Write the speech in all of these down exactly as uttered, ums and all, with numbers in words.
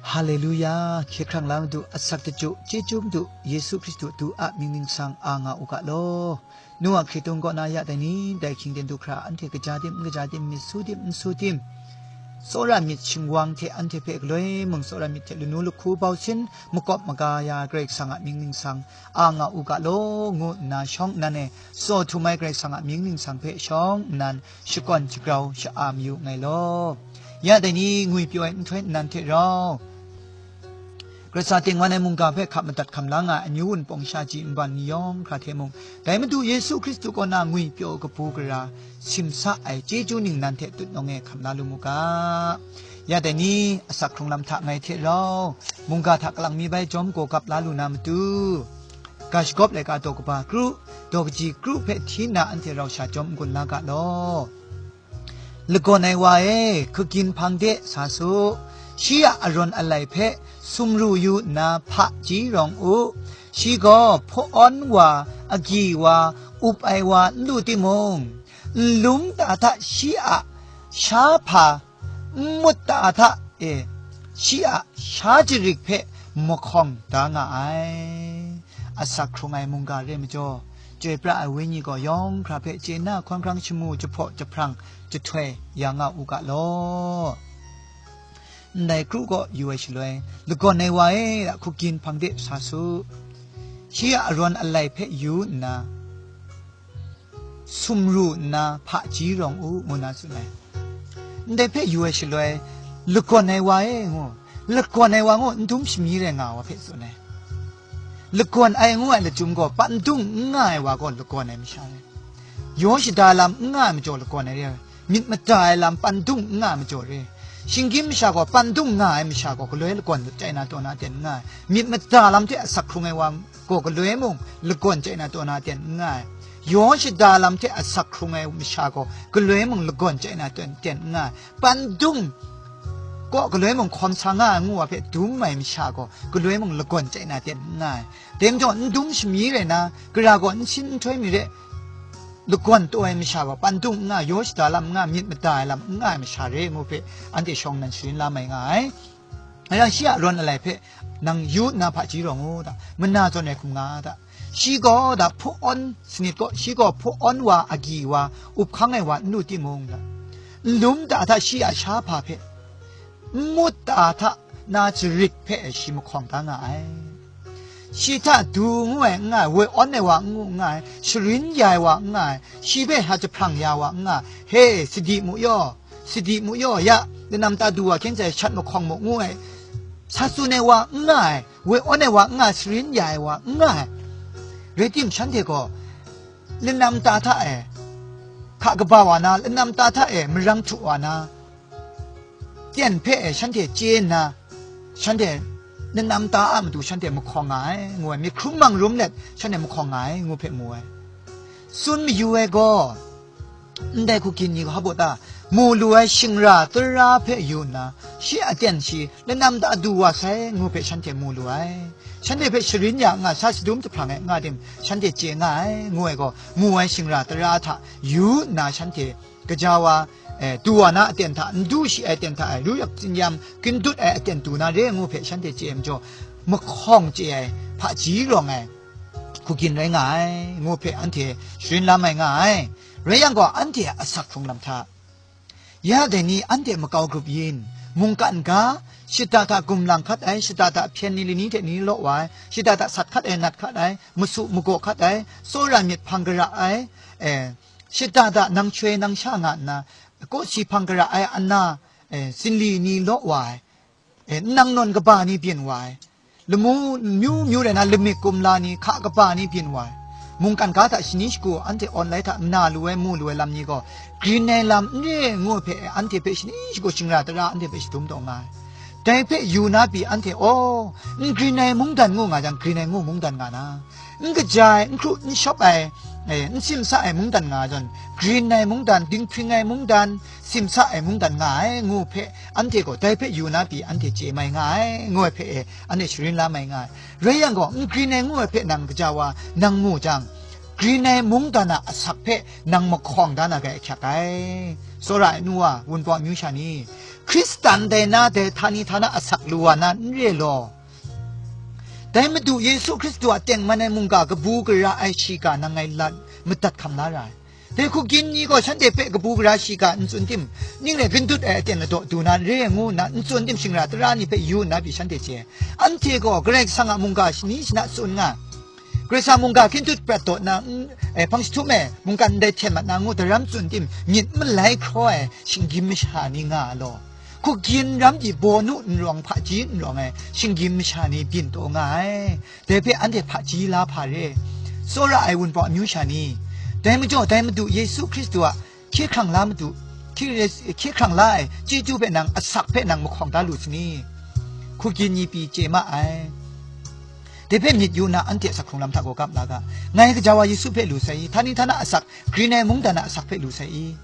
Haleluya, hkye hkrang la Madu, asak daju, chyeju Madu, Yesu Hkristu du a mying ningsang a nga u ga law. Nu a hkritung kaw na ya dai ni, dai hkying ten du hkra, anhte kaja tim, n kaja tim, myit su tim, n su tim, tsawra myit shingwang hte anhte hpe galoi mung tsawra myit hte lanu lahku bau sin, makawp maga ya Karai Kasang a mying ningsang a nga u ga law, ngu nna shawng nnan e tsaw htum ai Karai Kasang a mying ningsang hpe shawng nnan shakawn shagrau sha-a mayu nngai law. Ya dai ni ngwi pyaw ai nhtoi nnan hte rau, Karai Kasang tingwan ai mungga hpe hkap madat hkam la nga ai amyu wunpawng sha ji nban ni yawng hkra hte mung, dai Madu Yesu Hkristu kaw na ngwi pyaw kabu gara, simsa ai chyeju ningnan hte tutnawng e hkam la lu mu ga. Ya dai ni asak hkrung lam hta ngai hte rau, mungga hta kalang mi bai jawm gaw gap la lu na matu, ga shagawp laika daw kaba kru, daw kaji kru hpe hti nna anhte rau sha jawm n-gun la ga law. Lagawn ai wa e, hkagin hpang de sa su, shi a arawn alai hpe sumru yu nna hpaji rawng u. Shi gaw hpawn wa, agyi wa, up ai wa n lu timung, nlum ta hta shi a sha hpa, nmut ta hta e shi a sha jarik hpe mahkawng da nga ai. Asak hkrung ai mungga re majaw, chyoi pra ai Wenyi gaw yawng hkra hpe chye nna hkawn hkrang shamu jahpaw jahprang jahtoi ya nga u ga law. Ndai kru kaw yu ai shaloi, lagawn ai wa e, hkugyin hpang de sa su, shi a arawn alai hpe yu nna, sumru nna hpaji rawng u, ngu na tsun ai. Ndai hpe yu ai shaloi, lagawn ai wa e ngu, lagawn ai wa ngu n dum shamyi rai nga ai wa hpe tsun ai. Lagawn ai ngu ai lachyum gaw, pandung n nga ai wa gaw lagawn ai masha rai. Yaw shada lam n nga ai majaw lagawn ai re ai. Myit mada ai lam pandung n nga ai majaw re. Shinggyim masha gaw pandung nga ai masha gaw galoi lagawn chye na taw na ten n nga ai. Myit mada lam hte asak hkrung ai wa gaw galoi mung lagawn chye na taw na ten n nga ai. Yaw shada lam hte asak hkrung ai masha gaw galoi mung lagawn chye na ten, ten n nga ai. Pandung kaw galoi mung hkawm sa nga ai ngu wa hpe dum ai masha gaw galoi mung lagawn chye na ten n nga ai. Dai majaw n dum shamyi rai na, gara gaw n sin nhtoi mi re, lagawn taw ai masha gaw pandung n nga, yaw shada lam n nga, myit mada ai lam n nga ai masha re ngu hpe anhte shawng nnan sharin la mai nga ai. Ngai yang shi a rawn alai hpe nang yu nna hpaji rawng u da, mana zawn ai hkum nga da. Shi gaw da hpawn sanit gaw, shi gaw hpawn wa, agyi wa, up hkang ai wa n lu timung da, nlum ta hta shi a sha hpa hpe, nmut ta hta na jarit hpe shi mahkawng da nga ai. Shi hta du ngu ai n nga ai, woi awn ai wa n ngu n nga ai, sharin ya ai wa n nga ai, shi hpe hta jahprang ya wa n nga ai, he, sadi mu yaw, sadi mu yaw, ya, lanam ta du wa hkyen hte shat mahkawng mu ngu ai, sa tsun ai wa n nga ai, woi awn ai wa n nga ai, sharin ya ai wa n nga ai. Rai tim, shanhte gaw lanam ta hta e hka kaba wa na, lanam ta hta e marang htu wa na, tyen hpe e shanhte chye nna, shanhte lanam ta a matu shanhte mahkawng nga ai, ngu ai, myit hkrum mang rum let shanhte mahkawng nga ai, ngu hpe mu ai. Tsun mayu ai gaw, ndai hkugyin ni gaw hpa baw ta, mu lu ai shingra tara hpe yu nna, shi a tyen shi lanam ta du wa sai, ngu hpe shanhte mu lu ai. Shanhte hpe sharin ya nga, sa sadum jahprang ai nga tim, shanhte chye nga ai, ngu ai gaw, mu ai shingra tara hta yu nna shanhte gaja wa, eh, du wa na aten hta, n du shi ai aten hta e, ru yak tsin-yam, kandut ai aten du na re ngu hpe shanhte chye ai majaw, mahkawng chye ai, hpaji rawng ai, hkugyin rai nga ai, ngu hpe anhte sharin lam ai nga ai. Rai yang gaw, anhte a asak hkrung lam hta, ya dai ni anhte makau grup yin, mungkan ga, shata hta gumlang hkat ai, shata hta hpyen ni lani hte ni law wa ai, shata hta sat hkat ai, nat hkat ai, masu magaw hkat ai, tsawra myit hpang gara ai, eh, shata hta nang shui nang sha nga nna, kawsi hpang gara ai ana, eh, sinli ni law wa ai, eh, nang nawn kaba ni byin wa ai, lamu myu myu rai na lamik kumla ni hka kaba ni byin wa ai, mungkan ga hta shani shagu anhte awn lai hta na lu ai, mu lu ai lam ni gaw, grin ai lam n re ngu hpe anhte hpe shani shagu shingra tara anhte hpe shadum taw nga ai. Dai hpe yu na pyi anhte, aw, n grin ai mungdan ngu nga jang, grin ai ngu mungdan nga na, n kaja ai, n hkru n shawp ai, eh, n simsa ai mungdan nga zawn, grin ai mungdan, dinghpring ai mungdan, simsa ai mungdan nga ai, ngu hpe anhte gaw dai hpe yu na pyi anhte chye mai nga ai, ngu ai hpe e, anhte sharin la mai nga ai. Rai yang gaw, n grin ai ngu ai hpe nang kaja wa nang mu jang, grin ai mungdan a asak hpe nang mahkawng da na gai ahkyak ai. Tsawra ai nu wa, wunpawng amyu sha ni, Hkristan dai na dai htani htana asak lu wa na n re law. Dai Madu Yesu Hkristu a tengman ai mungga kabu gara ai shiga nang ngai lat madat hkam la ra ai. Dai hkugyin ni gaw shanhte hpe kabu gara shiga n tsun tim, ning rai gindut ai aten ladaw du na n re ngu nna n tsun tim shingra tara ni hpe yu nna pyi shanhte chye ai. Anhte gaw Karai Kasang a mungga shani shana tsun nga, Karai Kasang mungga hkying tut prat daw nna, n-, eh, hpang jahtum e mungkan ndai hten mat na ngu daram tsun tim, myit malai hkraw ai shinggyim masha ni nga a law. Hkugyin ram pyi baw nu n rawng, hpaji n rawng ai shinggyim masha ni byin taw nga ai. Dai hpe anhte hpaji la hpa re. Tsawra ai wunpawng amyu sha ni. Dai majaw, dai Madu Yesu Hkristu a hkye hkrang la Madu, hkye, hkye hkrang la ai chyeju hpe nang asak hpe nang mahkawng da lu sini? Hkugyin ni pyi chye ma ai. Dai hpe myit yu nna, anhte asak hkrung lam hta gaw gap la ga. Ngai gaja wa Yesu hpe lu sai i? Htani htana asak, grin ai mungdan a asak hpe lu sai i?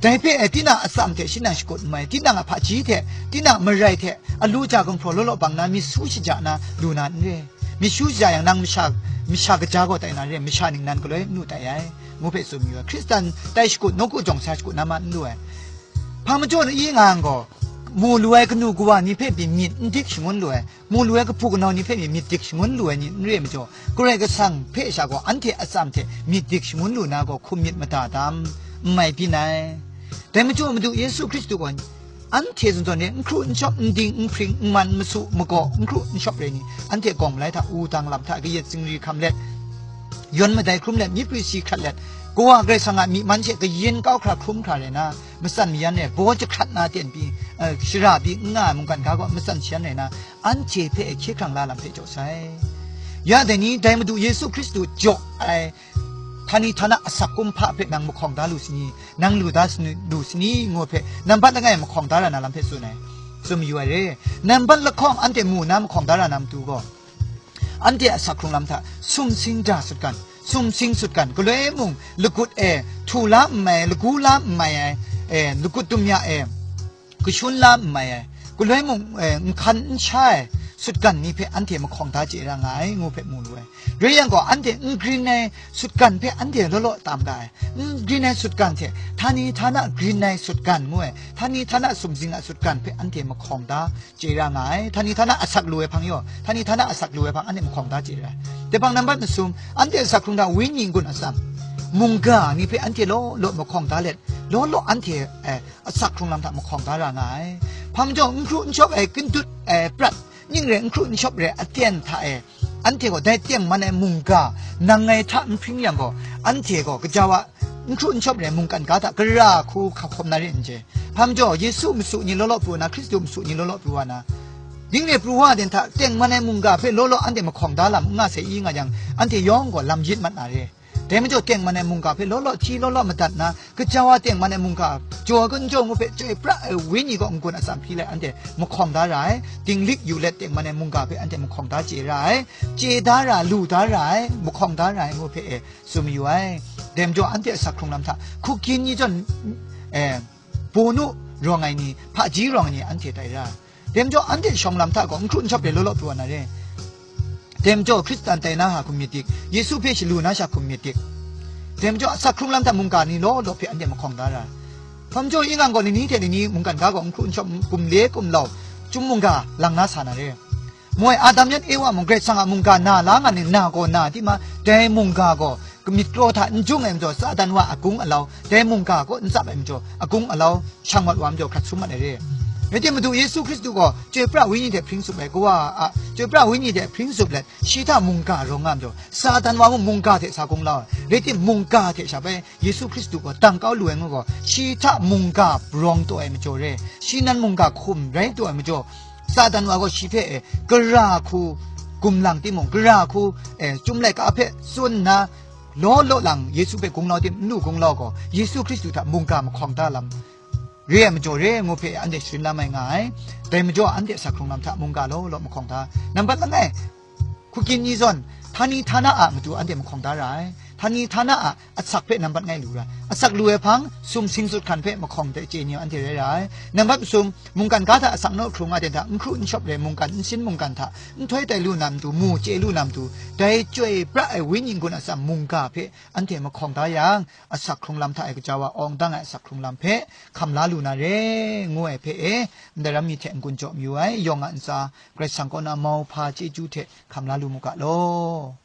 Dai hpe, eh, tinang a atsam hte shi nang shakut n mai, tinang a hpaji hte, tinang a marai hte, alu ja gunghpraw law law bang na, myit su shaja na lu na n re. Myit su shaja yang, nang masha, masha kaja gaw tai na re, masha ningnan galoi n lu tai ai, ngu hpe tsun mayu ai. Hkristan tai shakut, nawku jawng sa shakut na ma n lu ai. Hpa majaw na i nga yang gaw, mu lu ai kanu kawa ni hpe pyi myit n dik shangun lu ai, mu lu ai kahpu kanau ni hpe pyi myit dik shangun lu ai ni n re majaw, Karai Kasang hpe sha gaw anhte atsam hte myit dik shangun lu na gaw hkum myit mada tam? N mai byin ai. Dai majaw, Madu Yesu Hkristu gaw anhte zawn zawn e n hkru n shawp, n ding n hpring, n man n masu, magaw n hkru n shawp re ni, anhte gawng malai hta wudang lam hta kayat zingri hkam let, yawn madai hkrum let, myi prwi si hkrat let, Kawa Karai Kasang a myi man she kayin kau hkra hkrum hkra rai na, matsan mayan e baw jahkrat na ten pyi, eh, shara pyi n nga ai mungkan ga gaw matsan shayan rai na, anhte hpe hkye hkrang la lam hpe jaw sai. Ya dai ni, dai Madu Yesu Hkristu jaw ai htani htana asak kumhpa hpe nang mahkawng da lu sini, nang lu da sini, lu sini ngu hpe nambat langai mahkawng da ra na lam hpe tsun ai, tsun mayu ai re. Nambat lahkawng anhte mu na mahkawng da ra na matu gaw, anhte a asak hkrung lam hta sumsing ja sutgan, sumsing sutgan, galoi mung lagut e htu la n mai ai, lagu la n mai ai, e, lagut dum ya e kashun la n mai ai, galoi mung, e, nhkan n sha ai sutgan ni hpe anhte mahkawng da chye ra nga ai, ngu hpe mu lu ai. Rai yang gaw, anhte n grin ai sutgan hpe anhte law law tam ga ai. N grin ai sutgan hte, htani htana grin ai sutgan ngu ai, htani htana sumsing a sutgan hpe anhte mahkawng da chye ra nga ai. Htani htana asak lu ai hpang yaw, htani htana asak lu ai hpang anhte mahkawng da chye ra ai. Dai hpang nambat masum, anhte asak hkrung hta Wenyi n-gun atsam, mungga ni hpe anhte law law mahkawng da let, law law anhte, eh, asak hkrung lam hta mahkawng da ra nga ai. Hpa majaw, n hkru n shawp ai, kandut ai prat, ning rai n hkru n shawp rai aten hta e, anhte gaw dai tengman ai mungga nang ngai hta n hpring yang gaw, anhte gaw gaja wa n hkru n shawp rai mungkan ga hta gara hku hkap hkawm na re n je. Hpa majaw, Yesu masu ni law law pru wa na, Hkristu masu ni law law pru wa na, ning re pru wa den hta tengman ai mungga hpe law law anhte mahkawng da lam n nga sai i nga yang, anhte yawng gaw lam yit mat na re. Dai majaw, tengman ai mungga hpe law law hti law law madat na, gaja wa tengman ai mungga jaw gun jaw ngu hpe chyoi pra ai Wenyi gaw n-gun atsam hpyi let anhte mahkawng da ra ai. Dinglik yu let tengman ai mungga hpe anhte mahkawng da chye ra ai. Chye da ra, lu da ra ai, mahkawng da ra ai ngu hpe e tsun mayu ai. Dai majaw, anhte asak hkrung lam hta hkuk gyin ni zawn, e, bawnu rawng ai ni, hpaji rawng ai ni anhte tai ra ai. Dai majaw, anhte shawng lam hta gaw n hkru n shawp rai law law pru wa na re. Dai majaw, Hkristan tai na hta hkum myit dik, Yesu hpe shalu na sha hkum myit dik. Dai majaw, asak hkrung lam hta mungga ni law law hpe anhte mahkawng da ra ai. Hpa majaw, ingang gaw lani hte lani mungkan ga gaw n hkru n shawp, kum le kum lau, chyum mungga lang na sa na re. Moi, Adam yan Ewa mung Karai Kasang a mungga na la nga ni, na gaw na, tima dai mungga gaw kamyit kraw hta n jung ai majaw, Satan wa agung alau, dai mungga kaw n tsap ai majaw, agung alau shang mat wa majaw hkrat sum mat ai re. Rai timung, Madu Yesu Hkristu gaw chyoi pra Wenyi hte hpring tsup ai, Kawa a chyoi pra Wenyi hte hpring tsup let, shi hta mungga rawng nga majaw, Satan wa mung mungga hte sa gung lau ai. Rai timung, mungga hte sha bai Yesu Hkristu gaw dang kau lu ai ngu gaw, shi hta mungga rawng taw ai majaw re, shi nan mungga hkum rai taw ai majaw, Satan wa gaw shi hpe, e, gara hku gumlang timung, gara hku, e, chyum laika hpe tsun nna, law law lang Yesu hpe gunglau tim n lu gunglau gaw, Yesu Hkristu hta mungga mahkawng da lam re ai majaw re ngu hpe anhte sharin la mai nga ai. Dai majaw, anhte asak hkrung lam hta mungga law law mahkawng da. Nambat langai, hkukyin ni zawn, htani htana a matu anhte mahkawng da ra ai. Htani htana a asak hpe nambat ngai lu ra. Asak lu ai hpang, sumsing sut hkan hpe mahkawng hte chye ni anhte rai ra ai. Nambat masum, mungkan ga hta asak naw hkrung nga ten hta, n hkru n shawp re mungkan, n sin mungkan hta, nhtoi tai lu na matu, mu chye lu na matu, dai chyoi pra ai wenyi n-gun atsam mungga hpe anhte mahkawng da yang, asak hkrung lam hta e kaja wa awng dang ai asak hkrung lam hpe hkam la lu na re, ngu ai hpe e, ndai ram mi hte n-gun jaw mayu ai, yawng a ntsa, Karai Kasang kaw na mauhpa chyeju hte hkam la lu mu ga law.